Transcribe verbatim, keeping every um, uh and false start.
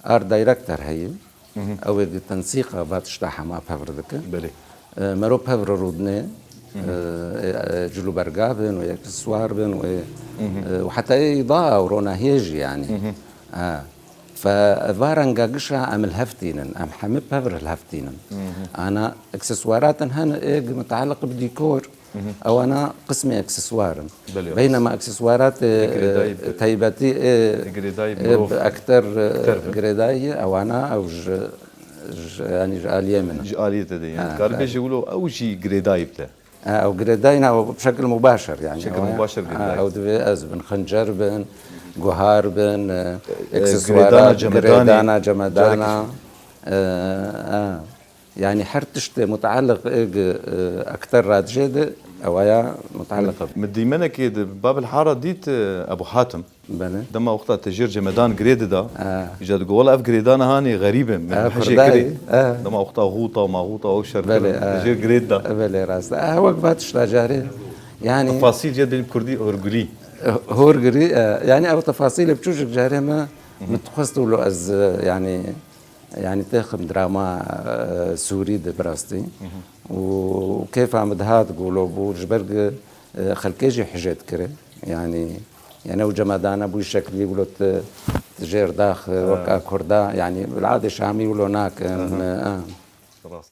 art director heye. Ew ê di tensîqa va tişta hema pevr dike. Belê. E, mero pevr rûdine, e, e, cilûberga bin û ekseswar bin û, e, û heta ê îda û ronahiyê jî, yanî. E, fe va renga gişa em li hev tînin, em hemî pevr li hev tînin. Ana ekseswaratin hene ê mutaliq bi dîkor, ewana qismê ekseswar in. Belê, rast. Beynema ekseswaratê, Girêdayî e, bi, taybetî, e, girêdayî e, mirov bi ekter, e, ekter bi. Girêdayî, ewana ew ji, ji, yanî ji aliyê min in. Ji aliyê te de, yanî. Ha, dikarî bêjî wilo ew jî girêdayî bide. Ha, ew girêdayî ne, ew bi şekil mubaşir, yanî. Şekil ew, mubaşir ha, girêdayî. Ew divê ez bin, xincer bin, guhar bin, e, e, ekseswarat, girêdana, cemedana, girêdana, cemedana, carekî. E, ha. Yanî her tiştê mutaliq êg, e, ekter radijê de, ewaya mutaliq e. Min dîmenekê di Babil Hara dît, e, Ebu Hatim. Belê. Dema wexta te jêr cemedan girê dida, e, îca digo, wela ev girêdana hanê xerîb e, min, e, hejê kurdayê, kirê. E. Dema wexta xûta, ma xûta, ew şer, belê, kirin, e, jêr girê dida. E, belê, rast. E, wek va tişta carê. Yanî tefasîl jê dibên kurdî horgirî. E, horgirî, e, yanî ew tefasîlê biçûcik carê me, min dixwest wilo ez, e, yanî Yanî têxim drama, e, Sûrî de bi rastî. Û kêfa min dihat gulo bû, ji ber ku, e, xelkê jî hijê dikire. Yanî, yanî ew cemedana bû şeklî gulo tu, tu jêr dax, e, weka Kurda, yanî li adê Şamî wilo nakin, e, e. Rast.